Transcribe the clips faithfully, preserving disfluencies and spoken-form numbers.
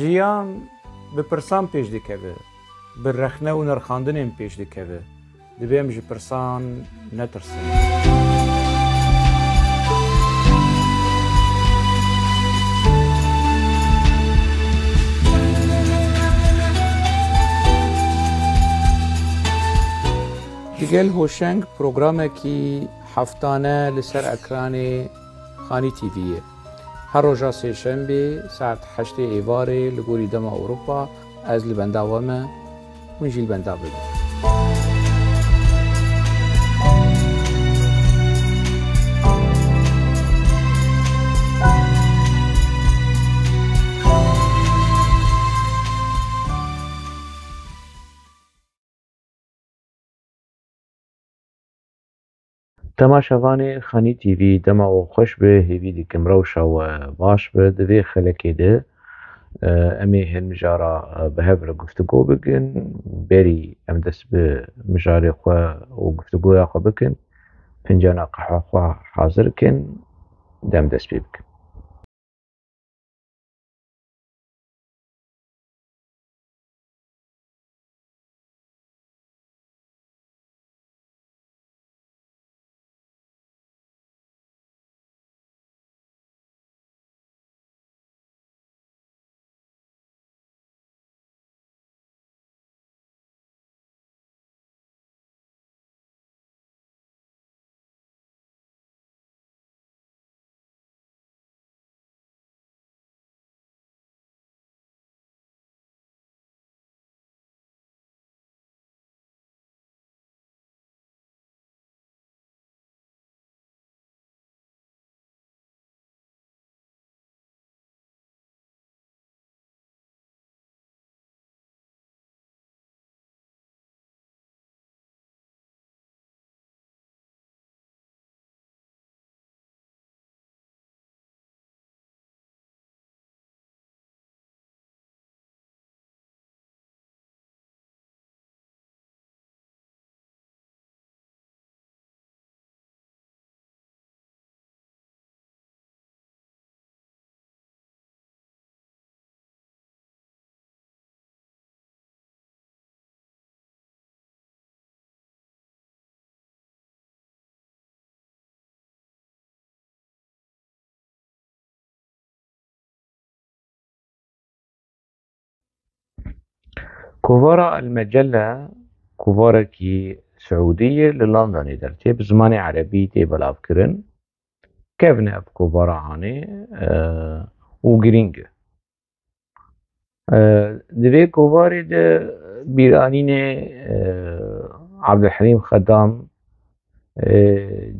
Jiyan bi pirsan pêş dikeve, bi rexne û nirxandinên pêş dikeve. Divê em ji pirsan netirsin. Digel Hoşeng programekî heftane li ser ekranê Xanî T V'yê. Her roja sêşembê saet heştê êvarê li gorî dema Ewropa ez li benda we me, hûn jî li benda bibin. Temaşevanê Xanî T V, dema we xweş be, hêvî dikim rewşa we baş be. Di vê xelekê de, e, em ê hin mijara, e, bi hev re guftûgo bikin. Berî em dest bi mijarê xwe û guftûgoya xwe bikin, fincana qehwa xwe hazir kin, dem dest pê bikin. Kovara El Mecelle, kovarekî Siûdî ye, li Londonê dertê, bi zimanê erebî tê belavkirin. Kevn e ev kovara hanê, e, û girîng e. E, di vê kovarê de bîranînê, e, Abdulhelîm Xedam, e,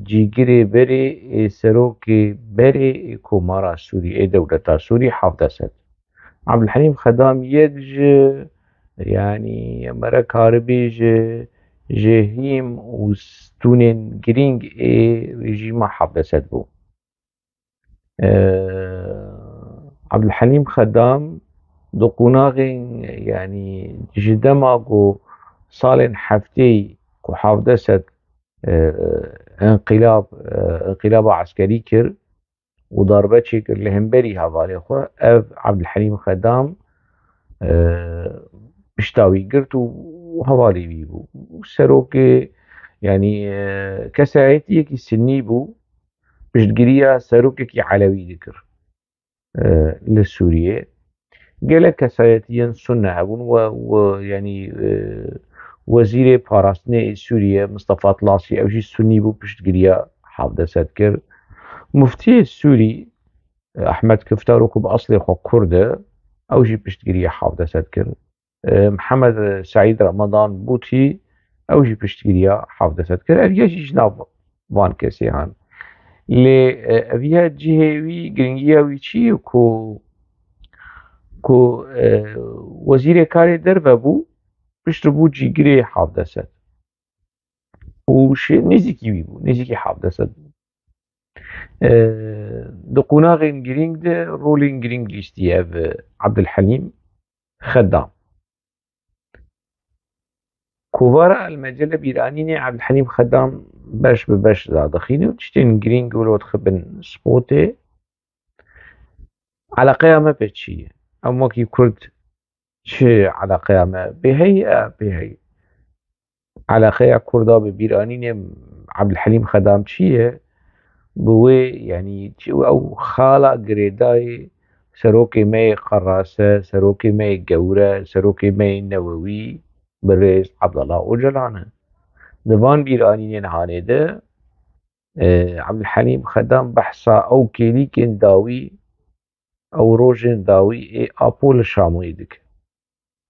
cîgirê berê ê serokê berê ê Komara Sûrî, ê dewleta Sûrî, Hafdesed. Abdulhelîm Xedam yek ji, yanî, me re karibî ji, ji hîm û stûnên girîng ê rejîma Hafdesed bû. Eee, Abdulhelîm Xedam di qonaxên, yanî ji dema ku salên heftê ku Hafdesed, eee, enqilab, eee, enqilaba eskerî kir û darbe çêkir li hemberî hevalê xwe, ev Abdulhelîm Xedam, eee, pişta wî girt û hevalê wî bû. Serokê, yanî, eee, kesayetiyekî sinnî bû. Piştgiriya serokekî elewî dikir, e, li Sûriyê. Gelek kesayetiyên sunne hebûn we, we, yanî, e, wezîrê parastinê ê Sûriyê, Mistefa Tilasî, ew jî sunnî bû, piştgiriya Hafdesed kir. Muftiyê Sûrî, e, Ehmed Kiftar, ku bi eslê xwe kurd e, ew jî piştgiriya Hafdesed kir. E, Mihemed Seîd Ramadan Bûtî, ew jî piştgiriya Hafdesed kir. Ev yek jî ji nav van kesê han. Lê, e, ev ya cihê wî, giringiya wî çi ye ku, ku, e, wezîrê karê derve bû, piştre bû cîgirê Hafdesed. Û şi-, nêzîkî wî bû, nêzîkî Hafdesed bû. E, di qonaxên girîng de rolên girîng lîstiye ev, e, Abdulhelîm Xedam. Kovara El Mecelle bîranînê Abdulhelîm Xedam beş bi beş dadixîne û tiştên girîng wilo dixibin spotê. Eleqeya me pê çi ye? Em wekî Kurd çi eleqeya me bê heyî e, bê heyî. Eleqeya Kurda bi bîranînê Ebdulhelîm Xedam çi ye? Bi wê, yanî çi, ew xala girêdayî serokê me yê qerase, serokê me yê gewre, serokê me yê newewî, birêz Abdullah Ocalan e. Di van bîranînên hanê de, e, Ebdulhelîm Xedam behsa ew kêlîkên dawî, ew rojên dawî ê Apo li Şamoyê dike.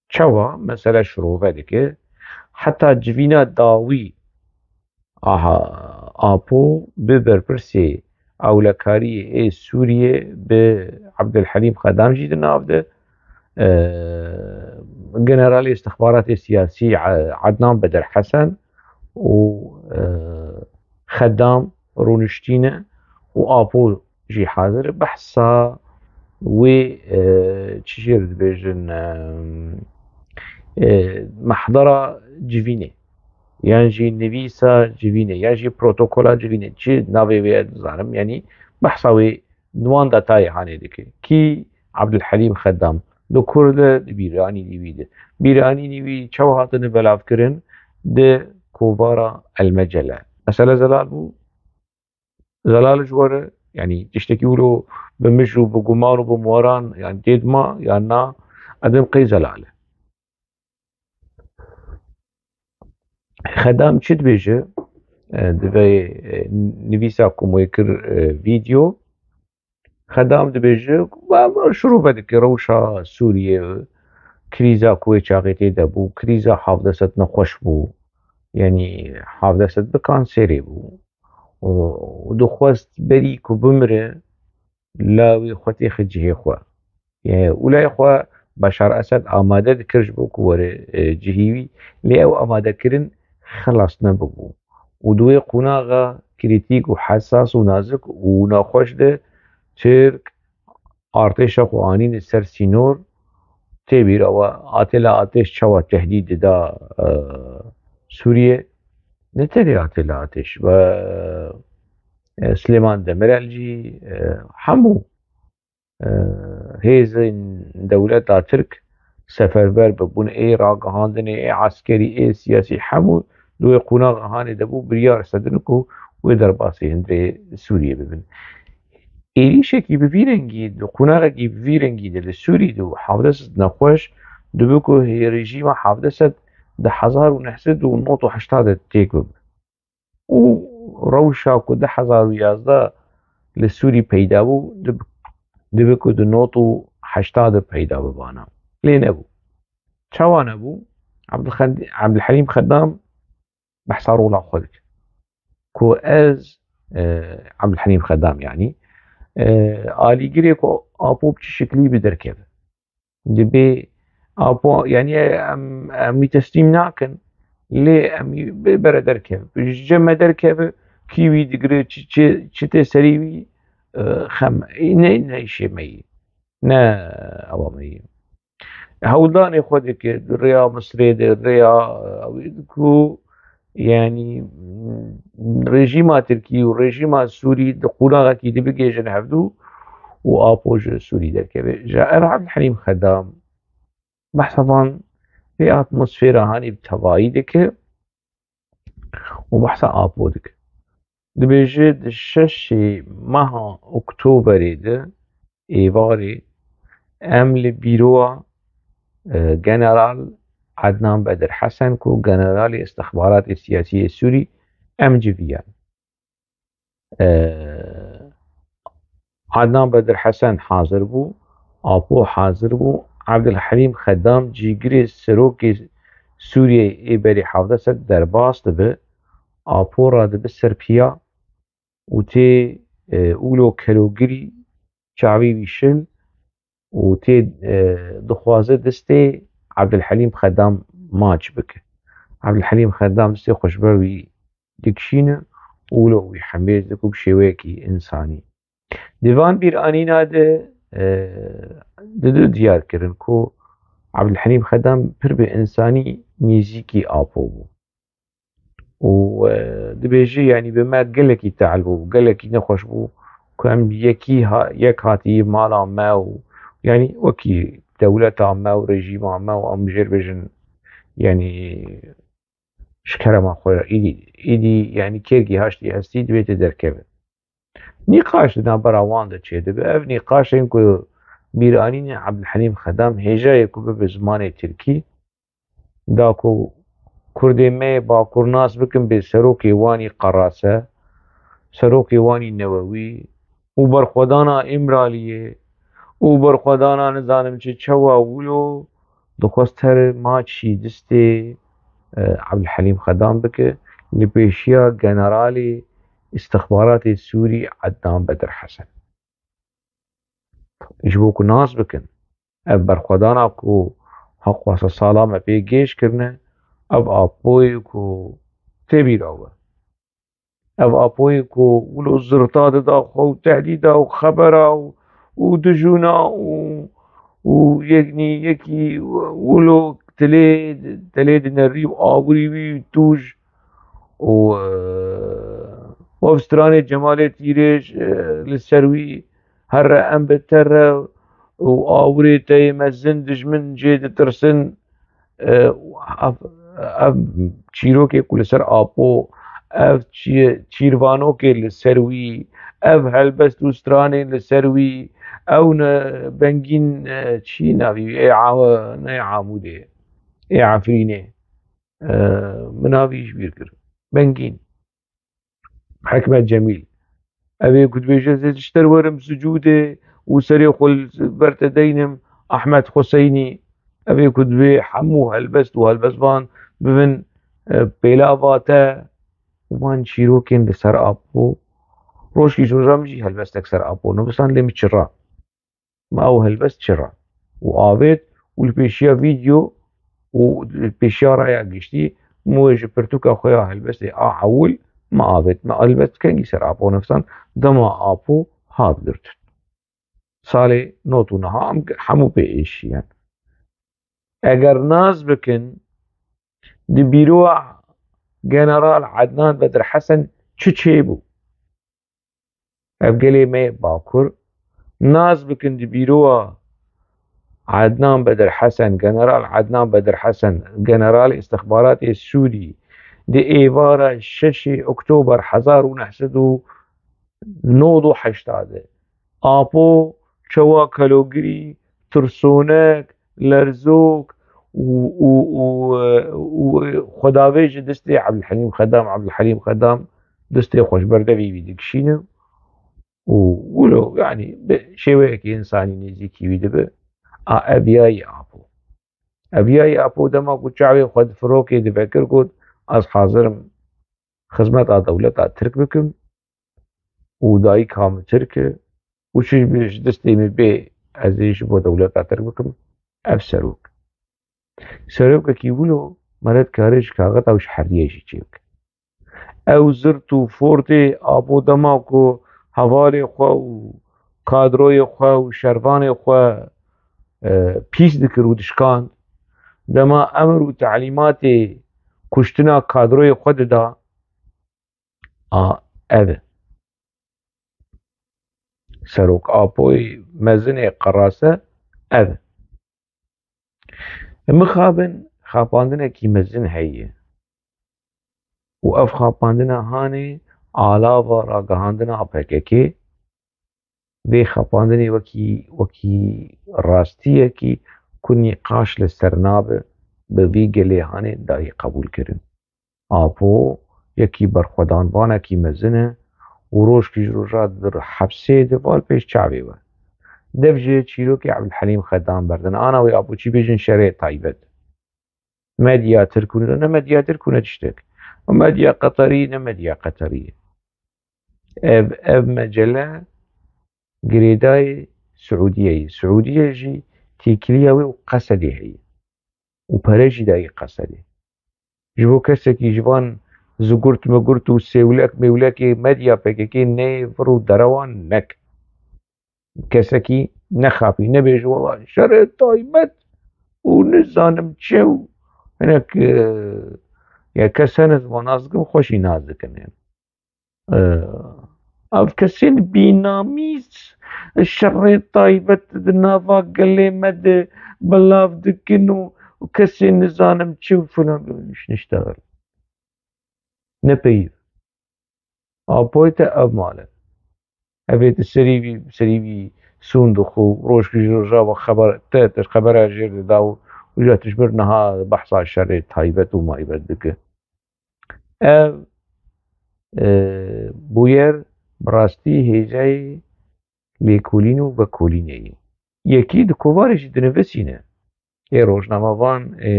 Çawa mesele şirove dike? Heta civîna dawî aha Apo bi berpirsê ewlekariyê ê Sûriyê bi Ebdulhelîm Xedam jî di nav de, e, generalê istixbaratê siyasî, e, Adnan Bedir Hesen û, e, Xedam rûniştîne û Apo jî hazir e. Behsa wê, e, çi jê re dibêjin, e, e, mehdera civînê, yan jî nivîsa civînê, yan jî protokola civînê, çi navê wê ye dizanim, yanî behsa wê di wan detayê hanê dike. Kî Ebdulhelîm Xedam, li kur de, di bîranînê wî de. Bîranînê wî çawa hatine belavkirin? Di kovara El Mecelle. Mesele zelal bû. Zelal ji we re, yanî tiştekî wilo bi mij û bi guman û bi moran, yanî tê dima yan na, edim qey zelal e. Xedam çi dibêje? E, di vê, e, nivîsa ku me kir, e, vîdeo, Xedam dibêje, we, we şirove dike rewşa Sûriyê, krîza ku wê çaxê tê de bû, krîza hevdeh sed nexweş bû, yanî hevdeh sed bi kanserê bû. Û, û dixwest berî ku bimire, lawê xwe têxe cihê xwe. E, û layê xwe Beşar Esed amade dikir ji bo ku were, e, cihî wî, lê ew amadekirin xilas nebibû. Û di wê qonaxa krîtîk û hesas û nazik û naxweş de Tirk artêşa xwe anîne ser sînor, tê bîra we Atêla Ateş çawa tehdîd dida, e, Sûriyê? Ne tenê Atêla Ateş, we, e, Silêman Demirel jî, e, hemû, e, hêzên dewleta Tirk seferber bibûn, ê ragihandinê, ê eskerî, ê siyasî, hemû di wê qonaxa hanê de bû, biryar sedin ku wê derbasî hundirê Sûriyê bibin. Êrîşekî bi vî rengî, di qonaxekî bi vî rengî de li Sûrî de û hevdeh sed nexweş, dibe ku hê-, rejîma hevdeh sed di hezar û neh sed û nod û heştê de têk bibe. Û rewşa ku du hezar û yazdeh li Sûrî peyda bû, dib-, dibe ku di nod û heştê de peyda bibana. Lê nebû. Çawa nebû? Abdulxed-, Abdulhelîm Xedam behsa rola xwe dike. Ku ez, e, Abdulhelîm Xedam, yanî, e, alîgirê ku Apo bi çi şiklî bi derkeve. Dibê Apo, yanî em, em wî teslîm nakin, lê em wî bibere derkeve. Ji cem me derkeve, kî wî digire, çi, çi, çi tê serî wî, e, xem, ne, ne îşê me yî. Ne ewa me yî. Hewldanê xwe dike, di rêya Misirê de, rêya, e, ew ê ku, yanî, rejîma Tirkî û rejîma Sûrî di qonaxekî de bigihêjin hevdû û Apo ji Sûrî derkeve. Ji Erhan Helîm Xedam behsa van vê atmosfera hanê bi tevayî dike û behsa Apo dike. Dibêje di şeşê meha Oktoberê de, êvarê, em li bîroya, e, General Adnan Bedir Hesen ku Generalê Istixbaratê Siyasî yê Sûrî, em civiyan. E, Adnan Bedir Hesen hazir bû, Apo hazir bû, Abdulhelîm Xedam cîgirê serokê Sûriyeyê ê berî hevdeh sed derbas dibe, Apo radibe ser piya û tê, e, ûlo kelogirî çavê wî şil û tê, e, dixwaze destê Abdulhelîm Xedam maç bike. Abdulhelîm Xedam destê xwe ji ber wî dikişîne û wilo wî hemêz dike bi şêweyekî însanî. Di van bîranîna de, e, didu diyar kirin ku Abdulhelîm Xedam pir bi însanî nêzîkî Apo bû. Û, e, dibêje, yanî bi me gelekî tehil bû, gelekî nexweş bû ku em yekî ha-, yek hatî mala me û Yanî wekî dewleta me û rejîma me û em jêr bêjin, yanî ji kerema xwe re îdî, îdî yanî kêrgî haştî hestî divê tê derkeve. Nîqaş di navbera wan de çêdibe. Ev nîqaşên ku bîranînê Ebdulhelîm Xedam hêja ye ku bibe zimanê tirkî, da ku Kurdê me yê Bakur nas bikin bê serokê wan î Qerase, serokê wan î Newewî û berxwedana Îmraliyê û berxwedana nizanim çi çawa wilo dixwest her maçî distê, e, Ebdulhelîm Xedam bike li pêşiya generalê îstixbaratê Sûrî Ednan Bedir Hesen. Ji bo ku nas bikin, ev berxwedana ku heqwasa sala me pê gêj kirine, ev Apoyê ku tê bîra we. Ev Apoyê ku wilo zirta dida xwe û tehdîda û xebera û, û dijûna û, û yeknî yekî wilo tilê, tilê dinerî û awirî wî tûj û, e, ev stranê Cemalê Tîrêj, e, li ser wî here em bi te re û awirê te yê mezin dijmin jê ditirsin. E, ev, ev çîrokê ku li ser Apo, ev çî-, çîrvanokê li ser wî, ev helbest û stranên li ser wî, ew ne Bengîn, e, çî navî wî, ê Aw-, ne Amûdê, ê Efrînê. E, min navî ji bîr kir. Bengîn. Hikmet Cemîl. Ev ê ku dibêje, ez ê ji te re werim sicûdê û serê xwe li ber te deynim, Ahmet Huseynî. Ev ê ku divê hemû helbest û helbestvan bibin, e, pêlava te. Û van çîrokên li ser Apo. Rojkî ji roja min jî helbestek ser Apo nivîsan, lê min çira. Me ew helbest çira û avêt û li pêşiya vîdeo û li pêşiya raya giştî min wê ji pirtûka xwe ya helbestê a ewil me avêt. Me helbest kengî ser Apo nivîsan, dema Apo hat girtin. Salê nod û neh em hemû pê êşiyen. Eger nas bikin, di bîroya General Ednan Bedir Hesen çi çêbû? Ev gelê me yê Bakur, nas bikin di bîroya Ednan Bedir Hesen, General Ednan Bedir Hesen, Generalê Îstixbaratê Sûrî, di êvara şeşê Oktober hezar û neh sed û nod û heşta de Apo çawa kelogirî, tirsonek, lerzok û, û, û, û xwedavêj ji destê Ebdulhelîm Xedam, Ebdulhelîm Xedam destê xwe ji ber devê wî dikişîne û wilo, yanî, bi şêweyekî însanî nêzîkî wî dibe. A, ev ya yî Apo. Ev ya yî Apo dema ku çavê xwe di firokê divekir got, ez hazir im xizmeta dewleta Tirk bikim û dayika min Tirk e û çi ji destê min bê ez ê ji bo dewleta Tirk bikim, ev serok. Serokekî wilo meret kare ji kaxita û ji herdiyê jî çêbike. Ew zirt û fortê Apo dema ku hevalê xwe û kadroyê xwe û şervanê xwe, e, pîs dikir û dişkand, dema emir û telîmatê kuştina kadroyê xwe dida, a, ev e. Serok Apoyê mezin ê Qerase ev e. Mixabin xapandinekî mezin heye û ev xapandina hanê alava ragihandina P K K, vê xapandinê wekî, wekî rastiyekî ku nîqaş li ser nabe, bi vî gelê hanê dayî qebûl kirin. Apo yekî berxwedanvanekî mezin e û rojkî ji roja di hepsê de val pêş çavê we. Dev ji çîrokê Ebdulhelîm Xedam berdin. Ana wê Apo çi bêjin şerê taybet. Medya Tirk û ne medya Tirk û ne tiştek. Medya Qeterî ne medya Qeterî ye. Ev, ev mecele girêdayê Siûdiyeyê. Siûdiye jî têkiliya wê û Qesedê heye. Û pere jî dayî Qesedê. Ji bo kesekî ji van zigurt migurt û sêwlek mêwlekê medya P K K neyê vir û derewan nek. Kesekî nexapî, nebêje wela şerê taybet û nizanim çi û hinek, e, ya kes hene ji bo nas dikin, xweşî nas dikin. E, Ev kesên bînamî şerê taybet di nava gelê me de belav dikin û, û kesên nizanim çi û filan niştexil. Ne peyv. Apoyê te ev mal e. Evê di serî vî, serî vî sûnd dixwe û roj ji roja ve xeber, te, te xebera jêr dida û, û ja tu ji ber niha behsa şerê taybet û maybet dike. Ev, e, bûyer bi rastî hêjayê lêkolîn û vekolînê ye. Yekî di kovarê jî dinivîsîne. Ê rojnamevan, ê,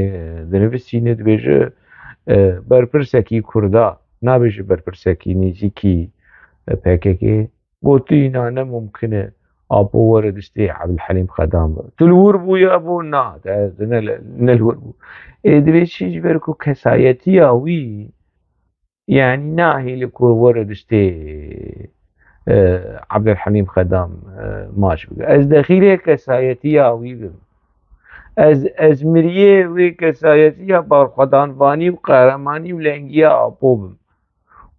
dinivîsîne, dibêje, e, berpirsekî Kurda, nabêje berpirsekî nêzîkî, e, P K K. Gotî, na ne mumkin e, Apo were distê Ebdulhelîm Xedam be. Tu li wir bû ya bû? Na, te, te ne, ne li wir bû. Ê, dibê çi, ji ber ku kesayetiya wî, yanî nahêle ku were distê, e, Ebdulhelîm Xedam, e, maç bike. Ez dexîlê kesayetiya wî bim. Ez, ez miriyê wê kesayetiya barxwedanvanî û qehremanî û lengiya Apo bim.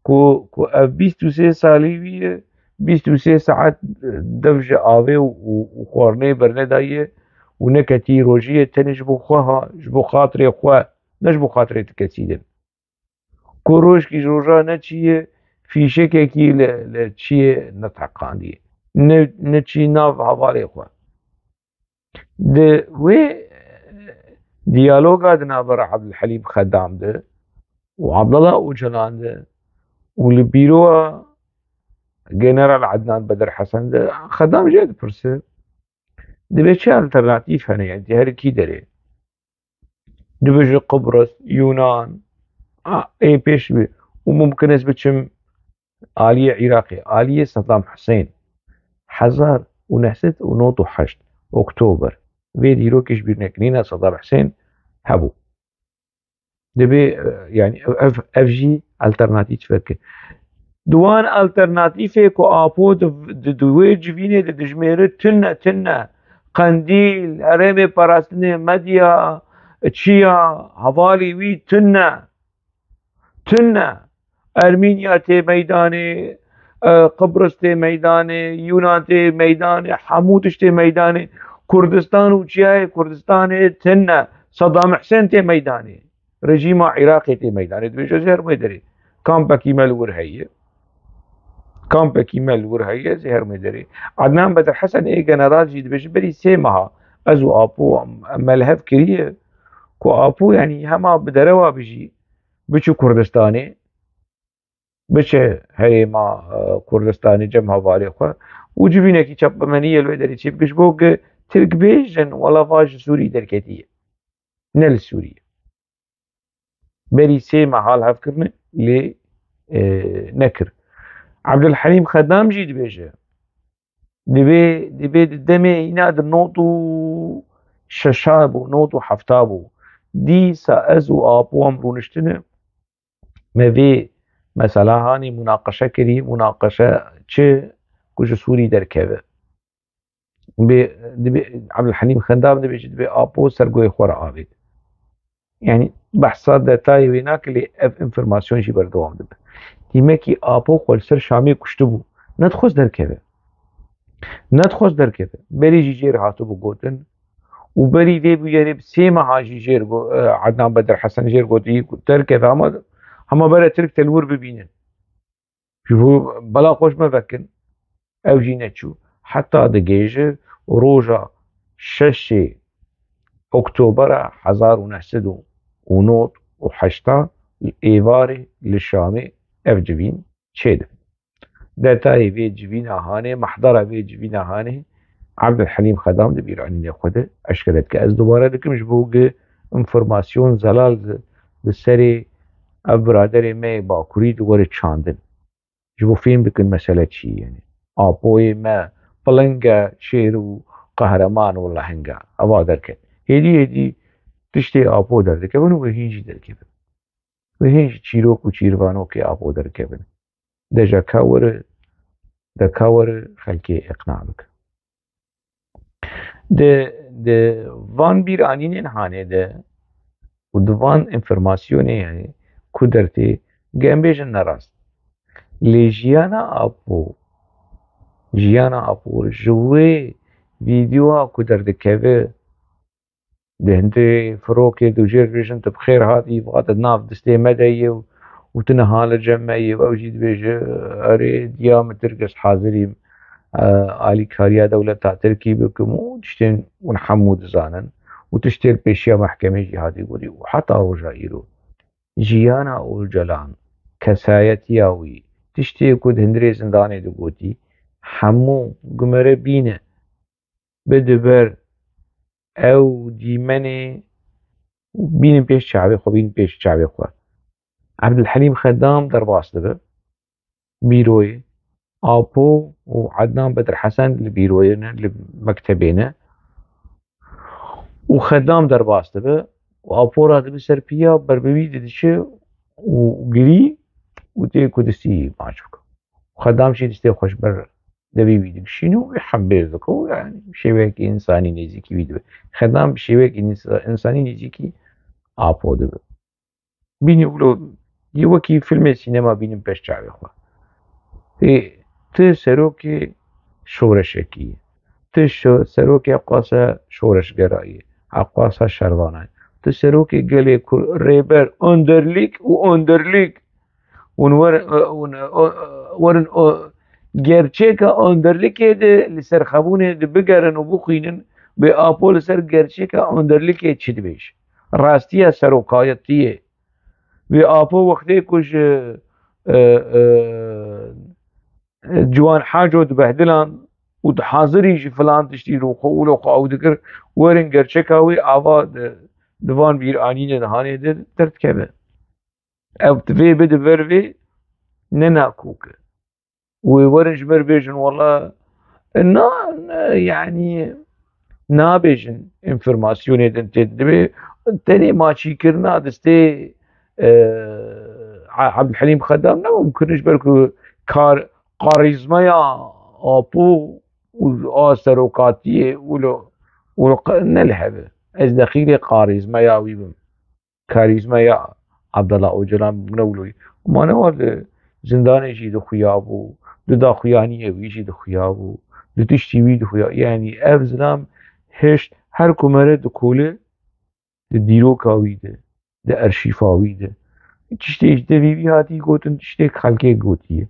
Ku, ku ev bîst û sê salî wî ye, bîst û sê saet dev ji avê û, û, û xwarinê bernedaye û neketî rojiyê tenê ji bo xwe ha, ji bo xatirê xwe, ne ji bo xatirê ti kesî din. Ku rojkî ji roja neçiye, fîşekekî li, li çiyê neteqandiye. Ne, neçî nav hevalê xwe. Di wê diyaloga di navbera Ebdulhelîm Xedam de û Abdullah Ocalan de û li bîroya General Adnan Bedir Hesen de Xedam jê dipirse, dibê çi alternatîf hene, yanî di her kî derê? Dibêje Qibris, Yunan, a, ê pêş bî û mumkin ez biçim aliyê Iraqê, aliyê Saddam Hussein. Hezar û neh sed û nod û heşt Oktober. Vê dîrokê ji bîr nekin. Nîna Saddam Hussein hebû. Dibê, e, yanî ev, ev, ev jî alternatîf veke. Di wan alternatîfê ku Apo di, di, di wê civînê de dijmêre tune, tune. Qendîl, herêmê parastinê, Medya, Çiya, hevalî wî tune. Tune. Ermînya tê meydanê, e, Qibris tê meydanê, Yunan tê meydanê, hemû tişt tê meydanê. Kurdistan û Çiyayê Kurdistanê tune. Saddam Hussein tê meydanê. Rejîma Iraqê tê meydanê. Dibêje, ez ê herim wê derê. Kampekî me li wir heye. Kampekî me li wir heye, ez ê herim wê derê. Adnan Bedir Hesen ê general jî dibêje, berî sê meha ez û Apo em, em me li hev kiriye ku Apo, yanî hema bi derewa bijî, biçû Kurdistanê, biçe herêma, e, Kurdistanê cem hevalê xwe û civînekî çapemeniyê li wê derê çê bike, ji bo ku Tirk bêjin, wela va ji Sûrî derketiye. Ne li Sûrî ye. Berî sê meha li hev kirine, lê, e, nekir. Ebdulhelîm Xedam jî dibêje, dibê, dibê di demê îna di nod û şeşa bû, nod û hefta bû. Dîsa ez û Apo em rûniştine, me vê mesela hanê munaqeşe kirî, munaqeşe çi ku ji Sûrî derkeve. Bê, dibê, Ebdulhelîm Xedam dibêje, dibê Apo ser guhê xwe re avêt. Yanî behsa detayê wê nake, lê ev înformasyon jî berdewam dibe. Dîmekî Apo xwe li ser Şamê kuştibû. Nedixwest derkeve. Nedixwest derkeve. Berî jî jê re hatibû gotin. Û berî vê bûyerê bi sê meha jî jê re go-, e, Adnan Bedir Hesen jê re gotî ku derkeve, hema, hema bere Tirk te li wir bibînin. Ji bo bela xwe ji me vekin. Ew jî neçû. Heta digihîje roja şeşê Oktobera hezar û neh sed û nod û heşta li êvarê li Şamê ev civîn çêdibe. Detayê vê civîna hanê, mehdara vê civîna hanê Ebdulhelîm Xedam di bîranînê xwe de eşkere dike. Ez dubare dikim ji bo ku înformasyon zelal di, di serê ev biraderê me yê Bakurî di were çandin. Ji bo fêm bikin mesele çi ye, yanî. Apoyê me piling e, şêr û qehreman û leheng e. Eva derket. Hêdî hêdî tiştê Apo derdikevin û wê hîn jî derkevin. Wê hîn jî çîrok û çîrvanokê Apo derkevin. De je ka were, de ka were xelkê îqna bike. Di, di van bîranînên hanê de û di van înformasyonê, yanî, ku dertê, em bêjin ne rast. Lê jiyana Apo Jiyana Apo ji wê vîdeoya ku derdikeve, di hindê firokê dûjêr dibêjin tu bi xêr hatî, va di nav distê me de yê û, û tu niha li cem me yê. Ew jî dibêje, erê, diya min Tirk, ez hazirîm, e, alîkariya dewleta Tirkî bikim û tiştên hûn hemû dizanin û tiştê li pêşiya mehkemê jî hatî gotî û heta roja îro. Jiyana Ocalan, kesayetiya wî, tiştê ku di hundirê zindanê digotî, hemû gumere bîne. Bi di ber ew dîmenê bînin pêş çavê xwe, bînin pêş çavê xwe. Ebdulhelîm Xedam derbas dibe, bîroyê. Apo û Ednan Bedirhesen li bîroyê ne, li mektebê ne. Û Xedam derbas dibe û Apo radibe ser piya, ber bi wî didiçe û girî û tê ku distî maç bike. Xedam jî distê xwe ji ber devê wî dikişîne û wî hembêz dike û, yanî, bi şêweyekî însanî nêzîkî wî dibe. Xedam bi şêweyekî însa-, însanî nêzîkî Apo dibe. Bînî wilo yê wekî filmê sînema bînin pêş çavê xwe. Ê, tu serokê şoreşekî yî. Tu şo-, serokê eqwasa şoreşgera yî, eqwasa şervana yî. Tu serokê gelê Kurd, rêber Önderlik û Önderlik. Hûn wer-, hûn, o, werin o, gerçeka Önderlikê de li ser xebûnê de bigerin û bixwînin, bê Apo li ser gerçeka Önderlikê çi dibêje. Rastiya serokayetiyê. Wê Apo wextê ku ji, e, e, Ciwan Haco dibehdilan û dihazirî ji filan tiştî û xwe ûlo xwe ew dikir, werin gerçeka wê ava di, di van bîranînên hanê de derdikeve. Ew divê bide ber vê, ne nakok e. Wê werin ji me re bêjin, wela, na, ne, yanî, nabêjin, înformasyonê din tê, divê tenê maçîkirina distê, e, Ebdulhelîm Xedam ne, mumkin e ji ber ku kar-, karîzmaya Apo û a serokatiyê wilo, wilo qe-, ne li hev e. Ez dexîlê karîzmaya wî bim. Karîzmaya Abdullah Ocalan bûne wilo. Ma ne wa di zindanê jî dixuyabû, di daxuyaniyê wî jî dixuyabû, di tiştî wî dixuya-, yanî ev zilam hişt her ku mere dikole di dîroka wî de, di erşîfa wî de. Tiştê ji devê wî hatî gotin, tiştê xelkê gotiye.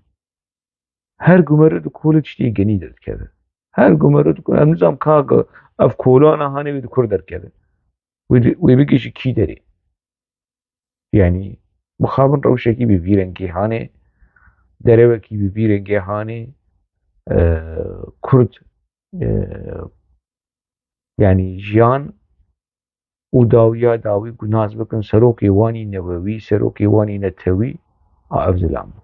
Her ku mere dikole tiştê genî derdikeve. Her ku mere dikole, em nizam ka ge-, ev kolana hanê wê di kur derkeve. Wê di-, wê bigihîje kî derê. Yanî, mixabin rewşekî bi vî rengê hanê, derewekî bi vî rengê hanê, e, Kurd, e, yanî jiyan û dawiya dawî ku nas bikin serokê wanî newewî, serokê wanî netewî, a ev zilam bû.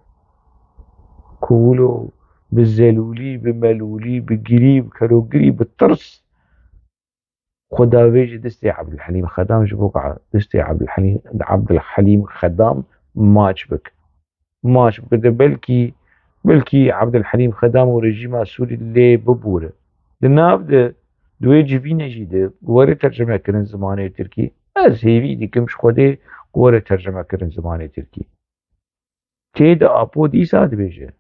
Ku wilo bi zelûlî, bi melûlî, bi girî, bi kerogirî, bi tirs xwe davêje destê Ebdulhelîm Xedam, ji bo destê Ebdulhelîm, Ebdulhelîm Xedam maç bik. Maç bide, belkî, belkî Ebdulhelîm Xedam û rejîma Sûrî lê bibûre. Di nav de, di wê civînê jî de, were tercime kirin zimanê Tirkî. Ez hêvî dikim ji Xwedê were tercime kirin zimanê Tirkî. Tê de Apo dîsa dibêje,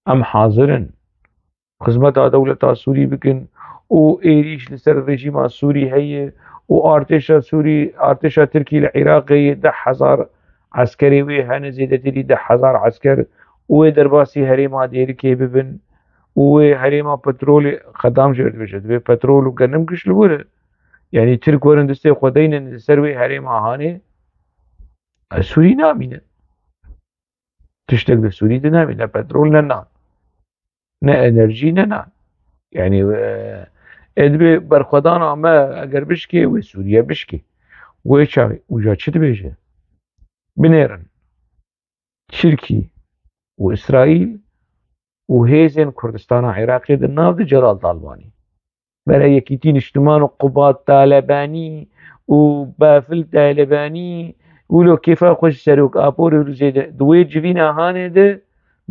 em hazir in xizmeta dewleta Sûrî bikin û êrîş li ser rejîma Sûrî heye û artêşa Sûrî, artêşa Tirkî li Iraqê ye, deh hezar eskerê wê hene, zêdetirî deh hezar esker, û wê derbasî herêma Dêrikê bibin û wê herêma petrolê, Xedam jê re dibêje, divê petrol û genim giş li wir e. Yanî Tirk werin destê xwe deynin li ser wê herêma hanê, e, Sûrî namîne. Tiştek li Sûrî dinamî, ne petrol, ne nan. Ne enerjî, ne nan. Yanî, e, e, divê berxwedana me eger bişkê, wê Sûriye bişkê. Wê çaxê, uca çi dibêje? Binêrin. Tirkî û Îsraîl û hêzên Kurdistana Iraqê di nav de Celal Talbanî. Bere Yekîtî Niştiman û Qubat Talebanî û Bafil Talebanî, wilo kêfa xwe ji Serok Apo re rûzê de, di wê civîna hanê de,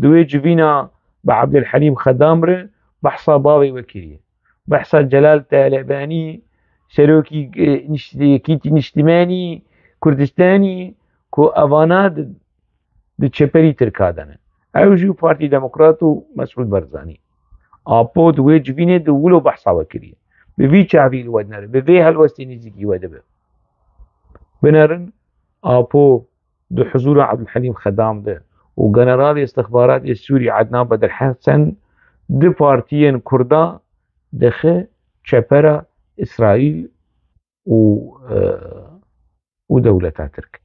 di wê civîna bi Abdulhelîm Xedam re behsa bavê we kiriye. Behsa Celal Talebanî, serokî, e, niş-, Yekîtî Niştimanî Kurdistanî, ku evana di, di çeperî Tirka de ne. Ew jî û Partî Demokrat û Mesûd Barzanî. Apo di wê civînê di wilo behsa we kiriye. Bi vî çavî li we dinere, bi vê helwestê nêzîkî we dibe. Binerin, Apo di huzûra Ebdulhelîm Xedam de û generalê istixbaratê Sûrî Ednan Bedirhesen du partiyên Kurda dixe çepera Îsraîl û, e, û dewleta Tirk.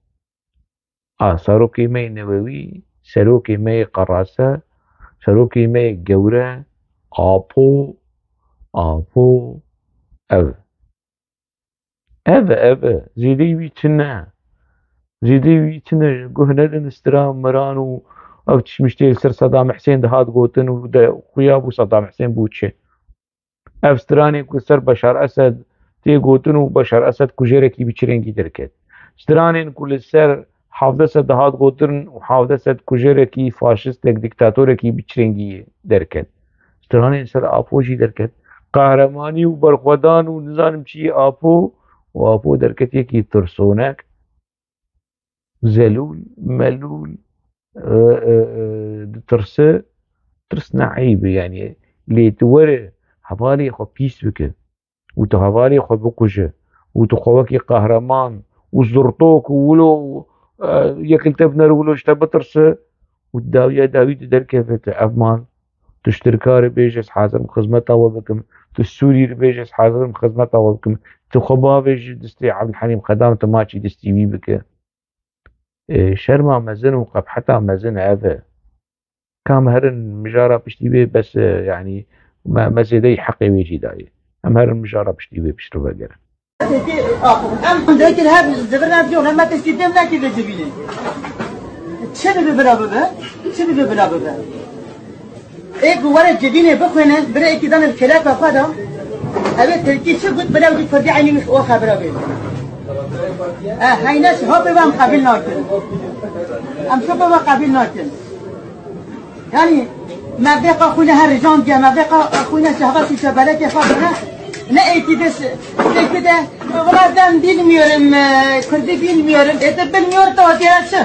A, serokê me yê newewî, serokê me yê qerase, serokê me yê gewre, Apo, Apo, ev. Ev, ev, zêdeyî wî tune. Zêdeyî wî tune, guh nedin stira miran û ev tişt miştê li ser Sedam Husên dihat gotin û de xuya bû Sedam Husên bû çi. Ev stranên ku li ser Beşar Esed tê gotin û Beşar Esed kujerekî bi çi rengî derket. Stranên ku li ser Havdesed dihat gotin û Havdesed kujerekî faşistek, dîktatorekî bi çi rengî derket. Stranên ser Apo jî derket. Qehremanî û berxwedan û nizanim çi yê Apo û Apo derket yekî tirsonek. Zelûl, melûl, e, e, e, ditirse, tirs ne eyb e, yanî lê tu were hevalê xwe pîs bike û tu hevalê xwe bikuje û tu xwe wekî qehreman û zirtok û wilo, e, yek li te binere wilo ji te bitirse û dawiya dawî tu derkeve, tu ev mal. Tu ji Tirka re bêje, ez hazir im xizmeta we bikim. Tu Sûrî re bêje, ez hazir im xizmeta we bikim. Tu xwe bavêje distê Ebdulhelîm Xedam, tu maçî distî wî bike. E, şerma mezin û qebheta mezin ev e. Ka em herin mijara piştî wê bes, e, yanî me, me zêdeyî heqê wê jî dayê. Em herin mijara piştî wê pişt re vegerin. Em dayikên her zivirna diyor, em me testî pê nekir de civînê. Çi dibe bila bibe? Çi dibe bila bibe? Ê ku were civînê bixwîne, bire êkî dane li kêleka xwe de, ew ê tirkî çi got, bira wî kurdî eynî wî o xebira bê. E, heyne şiha pê em qebîl nakin. Em şo pê qebîl nakin. Yanî, me vê qa xwîne her rijandiye, me vê qa xwîne şehva şîşe belekê xwe bine, ne êkî de ş-, êkî de, "Valla ben bilmiyorum, e, Kürtü bilmiyorum." E, de bilmiyor da o diye çi?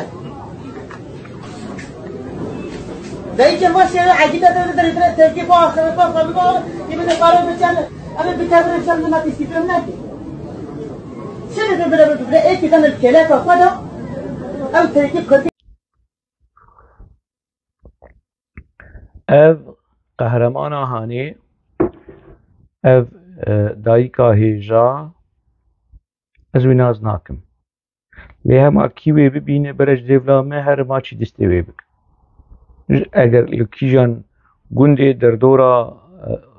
Dayı Cemal seni acıda da bir bir tepki bu akşamı bu akşamı bu gibi de para bir tane, abi bir tane bir tane ne istiyorum ne ki? Şimdi de böyle bir böyle eki tane kelek var da, abi tepki kırdı. Ev qehremana hanê, ev, e, dayika hêja, ez wî nas nakim. Lê hema kî wê bibîne, bere ji dêvla me herima çî destê wê bike. Eger li kîjan gundê derdora,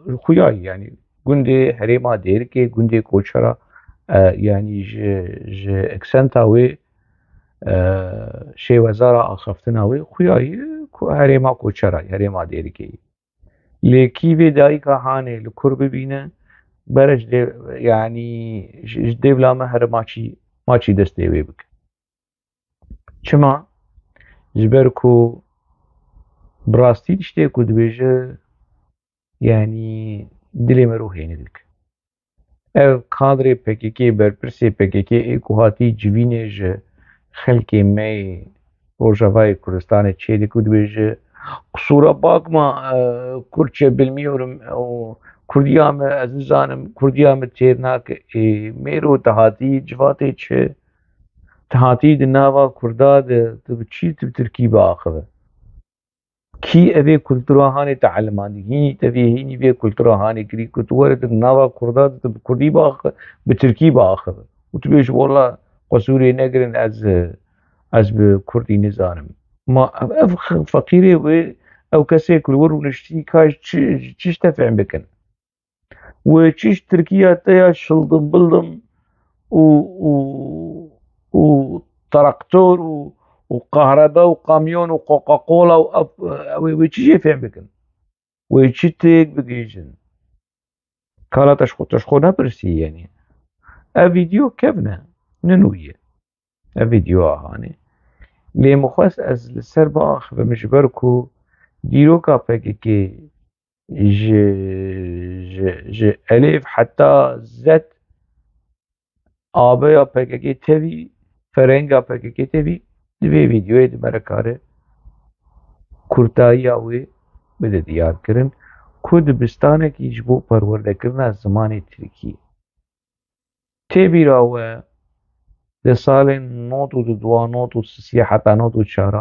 e, xuya, yanî gundê herêma Dêrikê, gundê Koçera, e, yanî ji, ji eksenta wê, e, şêwezara axaftina wê xuya ye ku herêma Koçera, herêma Dêrikê ye. Lê kî vê dayika hanê li kur bibîne, bere ji dê-, yanî ji, ji dêvla me here maçî, maçî destê wê bike. Çima? Ji ber ku bi rastî tiştê ku dibêje, yanî dilê me rûhê nedike. Ev kadrê P K K, berpirsê P K K ê ku hatî civînê ji xelkê me yê Rojavayê Kurdistanê çêdik û dibêje, "Kusura bakma, e, Kürtçe bilmiyorum, o, Kurdiya me, ez nizanim, Kurdiya me têr nake." Ê, mêro, te hatî civatê çi? Te hatî di nava Kurda de, tu bi çi, tu bi Tirkî biaxive? Kî evê kultura hanê te elimandî? Hînî tevî, hînî vê kultura hanê kirî ku tu were tu nava Kurda de tu bi Kurdî biaxi-, bi Tirkî biaxive. Û tu bêjî, "Wela qusûrê negirin, ez, ez bi Kurdî nizanim." Ma ev, ev x-, feqîrê wê, ew kesê ku li wir rûniştî, ka çi, çi ji te fêm bikin? Wê çi ji Tirkiya te ya şildim bildim û, û, û traktor û, û kahrebe û kamyon û Coca-Cola û ev, ew ê wê çi jê fêm bikin? Wê çi têk bigihîjin? Kala te ji xwe, te ji xwe nepirsî, yanî. Ev vîdeo kevn e, ne nû ye. Ev vîdeo ahanê. Lê min xwest ez li ser biaxivim ji ber ku dîroka P K K ji, ji, ji elif heta zet abeya P K K tevî, ferenga P K K tevî, di vê vîdeoyê de me re kare kurtayiya wê bide diyar kirin. ku dibistanekî ji bo perwerdekirina zimanê tirkî. Tê bîra we, di salên nod û du, nod û sê heta nod û çar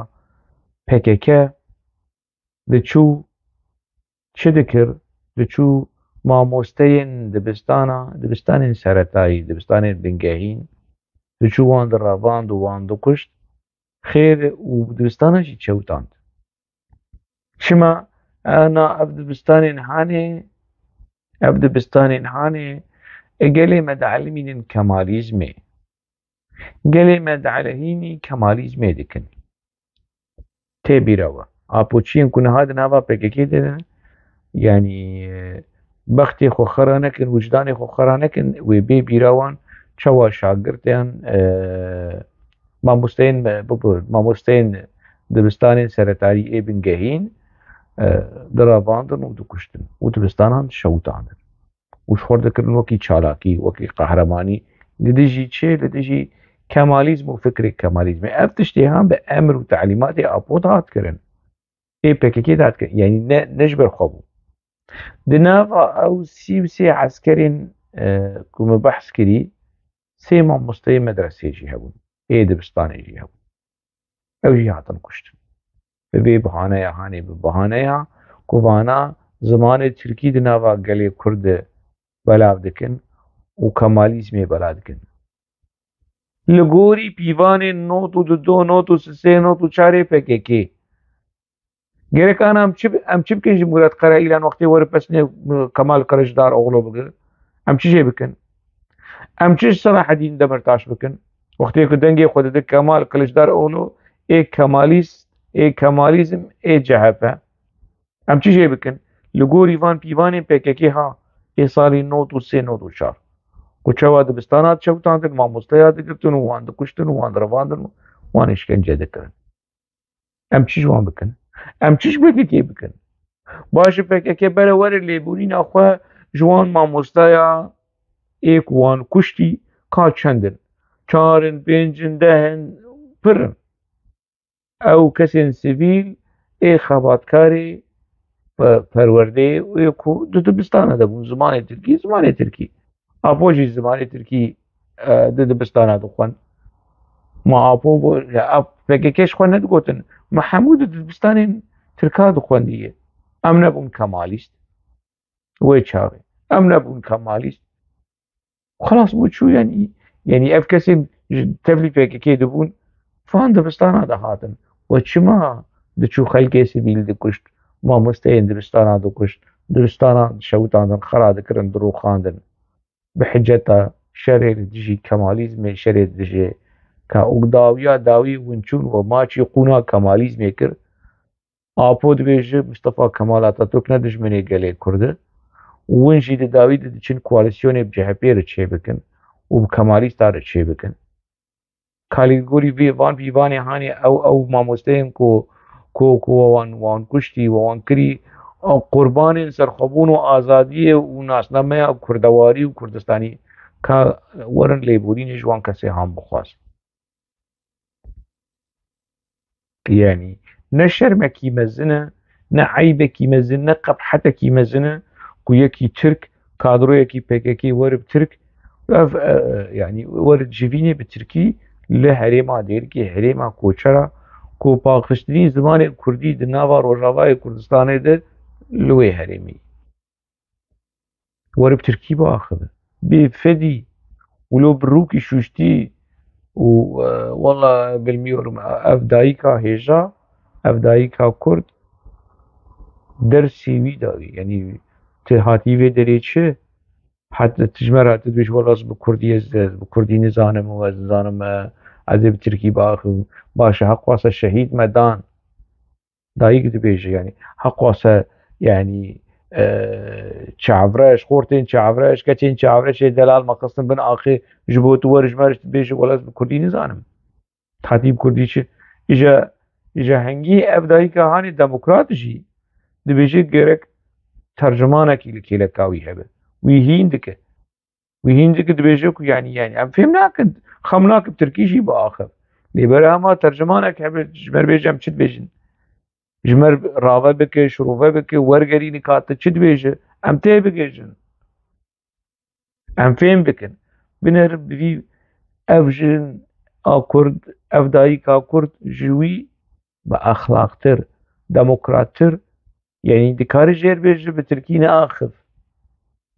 P K K diçû çi dikir? Diçû mamosteyên dibistana, dibistanên seretayî, dibistanên bingehîn, diçû wan direvand û wan dikuşt, xêr û dibistana jî çewtand. Çima? Ana ev dibistanên hanê, ev dibistanên hanê, e, gelê me dielimînin Kemalîzmê. Gelê me dielehînî Kemalîzmê dikin. Tê bîra we. Apoçiyên ku niha di nava P K K de ne, yanî, e, bextê xwe xera nekin, wijdanê xwe xera nekin, wê bê bîra wan çawa şagirtên, e, mamosteyên me, bibir, mamosteyên dibistanên seretarî ê bingehîn, e, direvandin û dikuştin û dibistanan şewitandin. Û ji xwe dikirin wekî çalakî, wekî qehremanî, li dijî çi? Li dijî Kemalîzm û fikrê Kemalîzmê. Ev tiştê han bi emir û telîmatê Apo dihat kirin. Ê P K K dihat kirin. Yanî ne, ne ji ber xwe bû. Di nava ew sî û sê eskerên, e, ku me behs kirî, sê mamosteyê medresê jî hebûn. Ê dibistanê jî hebûn. Ew jî hatin kuştin. Bi vê bihaneya hanê, bi bihaneya ku vana zimanê tirkî di nava gelê Kurd de belav dikin û Kemalîzmê belav dikin. Li gorî pîvanên nod û du, nod û sê, nod û çar P K K. Gerek ana em çi, em çi bikin ji Murat Karayilan wextê were pesnê Kemal Kiliçdaroglu bigir? Em çi jê bikin? Em çi ji Selahedîn Demirtaş bikin? Wextê ku dengê xwe dide Kemal Kiliçdaroglu, ê Kemalîst, ê Kemalîzm, ê C H P. Em çi jê bikin? Li gorî van pîvanên P K K ha, ê salî nod û sê nod û çar. Ku çawa dibistana çewtandin, mamosteya digirtin û wan dikuştin û wan direvandin û wan îşkence dikirin. Em çi ji wan bikin? Em çi ji P K K bikin? Baş e, P K K bere were lêborîna xwe ji wan mamostaya ê ku wan kuştî ka çend in? Çar in, pênc in, deh in, pir in. Ew kesên sivîl ê xebatkarê pe-, perwerdeyê û ê ku di dibistana de bûn, zimanê tirkî, zimanê tirkî. Apo jî zimanê tirkî, e, di dibistana dixwend. Ma Apo bû, ya, ap-, P K K ji xwe nedigotin. Ma hemû di dibistanên tirka dixwendiye. Em nebûn Kemalîst. Wê çaxê. Em nebûn Kemalîst. Xelas bû çû, yanî, yanî ev kesên ji tevlî P K K dibûn, van dibistana de hatin. We çima diçû xelkê sivîl dikuşt, mamosteyên dibistana dikuşt, dibistanan dişewitandin, xera dikirin, dirûxandin? Bi hiceta şerê li dijî Kemalîzmê, şerê li dijî ka û dawiya dawî winçûn we maçî qûna Kemalîzmê kir. Apo dibêje Mustafa Kemal Atatürk ne dijminê gelê Kurd e. Win jî di dawî de diçin koalîsyonê bi C H P re çêbikin û bi Kemalîsta re çêbikin. Kalî gorî vê van pîvanê hanê ew, ew mamosteyên ku, ku, ku we wan, wan kuştî, we wan kirî, ew qurbanên serxwebûn û azadiyê û nasnameya kurdewarî û Kurdistanî ka werin lêborînê ji wan kesê han bixwazin. Yanî ne şermekî mezin e, ne eybekî mezin, ne qebhetekî mezin e ku yekî Tirk, kadroyekî P K K were bi Tirk, ev, e, yanî were civînê bi Tirkî li herêma Dêrikê, herêma Koçera, ku paqijtinî zimanê Kurdî di nava Rojavayê Kurdistanê de li wê herêmî. Were bi tirkî biaxive. Bê fedî û lo bi rûkî şûştî û, e, wela bilmiyorum, ev dayika hêja, ev dayika Kurd dersê wî dawî. Yanî tu hatî vê derê çi? Heta tu ji me re tu dibêjî, wela ez bi Kurdî, ez, ez bi Kurdî nizanim û ez nizanim, e, ez ê bi tirkî biaxivim. Baş e, heqwasa şehîd me dan. Dayik dibêje, yanî, heqwase, yanî, e, çavreş, xortên çavreş, keçên çavreş ê delal me xistin bin axê ji bo tu were ji me re dibêje, wela ez bi kurdî nizanim. Hatî bi kurdî çi? Îja, îja hingî ev dayika hanê demokrat jî dibêje gerek tercimanekî li kêleka wî hebe. Wî hîn dike. Wî hîn dike dibêje ku yanî, yanî em fêm nakin, xem nakin tirkî jî biaxif. Lê berhema tercimanek hebe ji me re bêje em çi dibêjin? Ji me re rave bike, şirove bike, wergerî nika tu çi dibêje, em tê bigihîjin. Em fêm bikin. Binerin bi vî ev jin a Kurd, ev dayika Kurd ji wî bi exlaqtir, demokrattir, yanî dikare jêr bêje bi tirkî neaxif.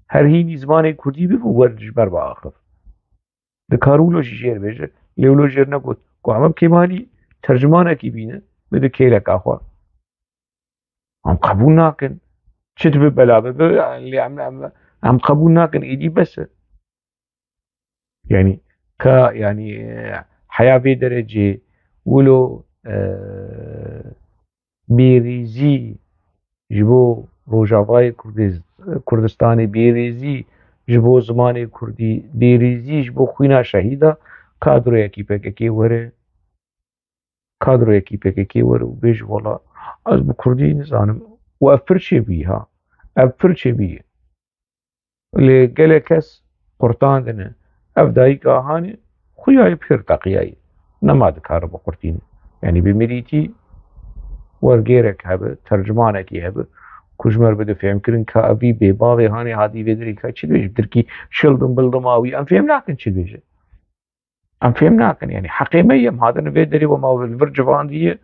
Her hînî zimanê kurdî bibe wer ji ber biaxif. Dikare wilo jî jêr bêje. Lê wilo jêr negot ku em bi kêmanî tercimanekî bîne, bide kêleka xwe. Em qebûl nakin. Çi dibe bela bibe, lê em, em, em qebûl nakin, êdî bes e. Yanî ka, yanî, e, heya vê derecê wilo, e, bêrîzî ji bo Rojavayê Kurdiz-, Kurdistanê, bêrîzî ji bo zimanê kurdî, bêrîzî ji bo xwîna şehîda kadroyekî P K K were, kadroyekî P K K were û bêje, wela ez bi kurdî nizanim. Û ev pir çêbûyî ha. Ev pir çêbûyî. Lê gelek kes qurtandine. Ev dayika hanê xuyayê pir teqiyayê. Nema dikare biqurtîne. Yanî bi mirîtî wergêrek hebe, tercimanekî hebe, ku ji me re bide fêmkirin ka ev vî bêbavê hanê hatî vê derê ka çi dibêje? Bi tirkî şildim bildim a wî. Em fêm nakin çi dibêje. Em fêm nakin, yanî heqê me ye, em hatine vê derê, we ma li vir civandiye,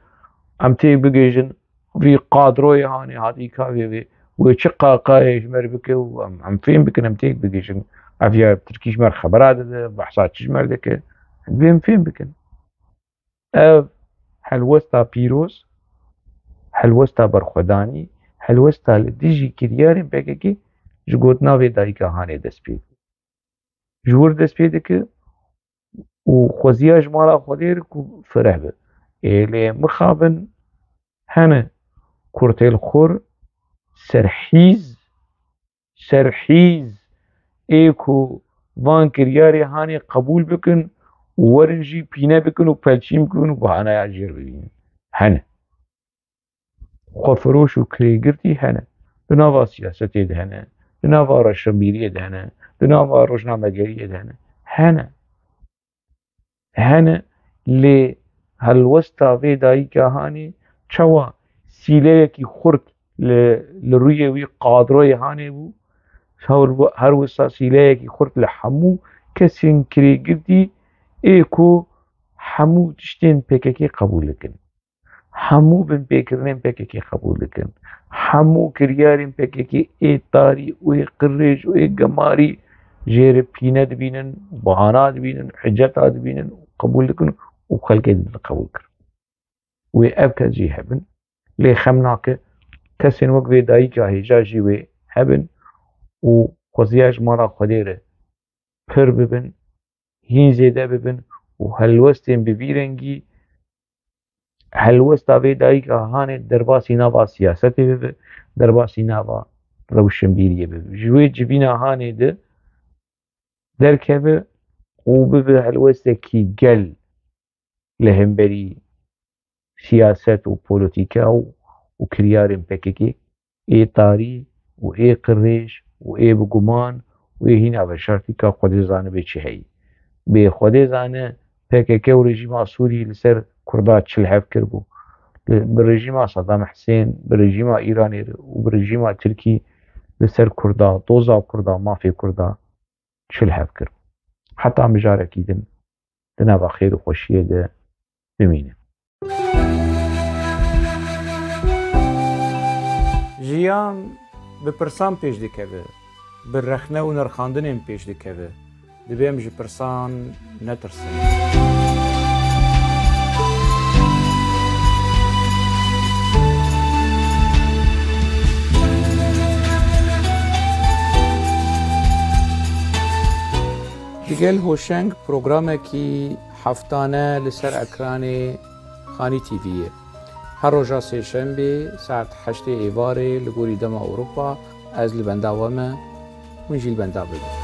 em tê bigihîjin vî kadroyê hanê hatî ka vê vê, wê çi qaqayê ji me re bike û em, em fêm bikin, em têk bigihîjin. Ev ya tirkî ji me re xebera dide, behsa çi ji me re dike? Divê em fêm bikin. Ev helwesta pîroz, helwesta berxwedanî, helwesta li dijî kiryarên P K K ji gotina vê dayika hanê dest pê dike. Ji wir dest pê dike û xweziya ji mala Xwedê re ku fireh be. Ê lê mixabin hene kurtêlxwir, serhîz, serhîz ê ku van kiryarê hanê qebûl bikin û werin jî pîne bikin û pelçîn bikin û bahanaya jêr bibînin. Hene. Xwefiroş û kirêgirtî hene. Di nava siyasetê de hene. Di nava reşebîriyê de hene. Di nava rojnamegeriyê de hene. Hene. Hene, lê helwesta vê dayika hanê çawa sîleyekî xurt li, li rûyê wî kadroyê hanê bû, her, her wisa sîleyekî xurt li hemû kesên kirêgirtî ê ku hemû tiştên P K K qebûl dikin. Hemû binpêkirinên P K K qebûl dikin. Hemû kiryarên P K K ê tarî û ê qirêj û ê gemarî jê re pîne dibînin, bahana dibînin, hiceta dibînin û qebûl dikin û xelkê didin qebûl kir. Wê ev kes jî hebin. Lê xem nake kesên wek vê dayika hêja jî wê hebin û xweziya ji mala Xwedê re pir bibin, hîn zêde bibin û helwestên bi vî rengî, helwesta vê dayika hanê derbasî nava siyasetê bibe, derbasî nava rewşenbîriyê bibe. Ji wê civîna hanê de derkeve û bibe helwestekî gel li hemberî siyaset û polîtîka û, û kiryarên P K K ê tarî û ê qirêj û ê bi guman û ê hîna veşartî ka Xwedê zanibe çi heyî. Bê Xwedê zane P K K û rejîma Sûrî li ser Kurda çi li hev kiribû. Li, bi rejîma Saddam Husên, bi rejîma Îranê re û bi rejîma Tirkî li ser Kurda, doza Kurda, mafê Kurda çi li hev kir. Heta mijarekî din di nava xêr û xweşiyê de bimînin. Jiyan bi pirsan pêş dikeve, bi rexne û nirxandinên pêş dikeve. Divê em ji pirsan netirsin. Digel Hoşeng programekî heftane li ser ekranê Xanî T V'yê. Her roja sêşembê saet heştê êvarê li gorî dema Ewropa ez li benda we me, hûn jî li benda bibin.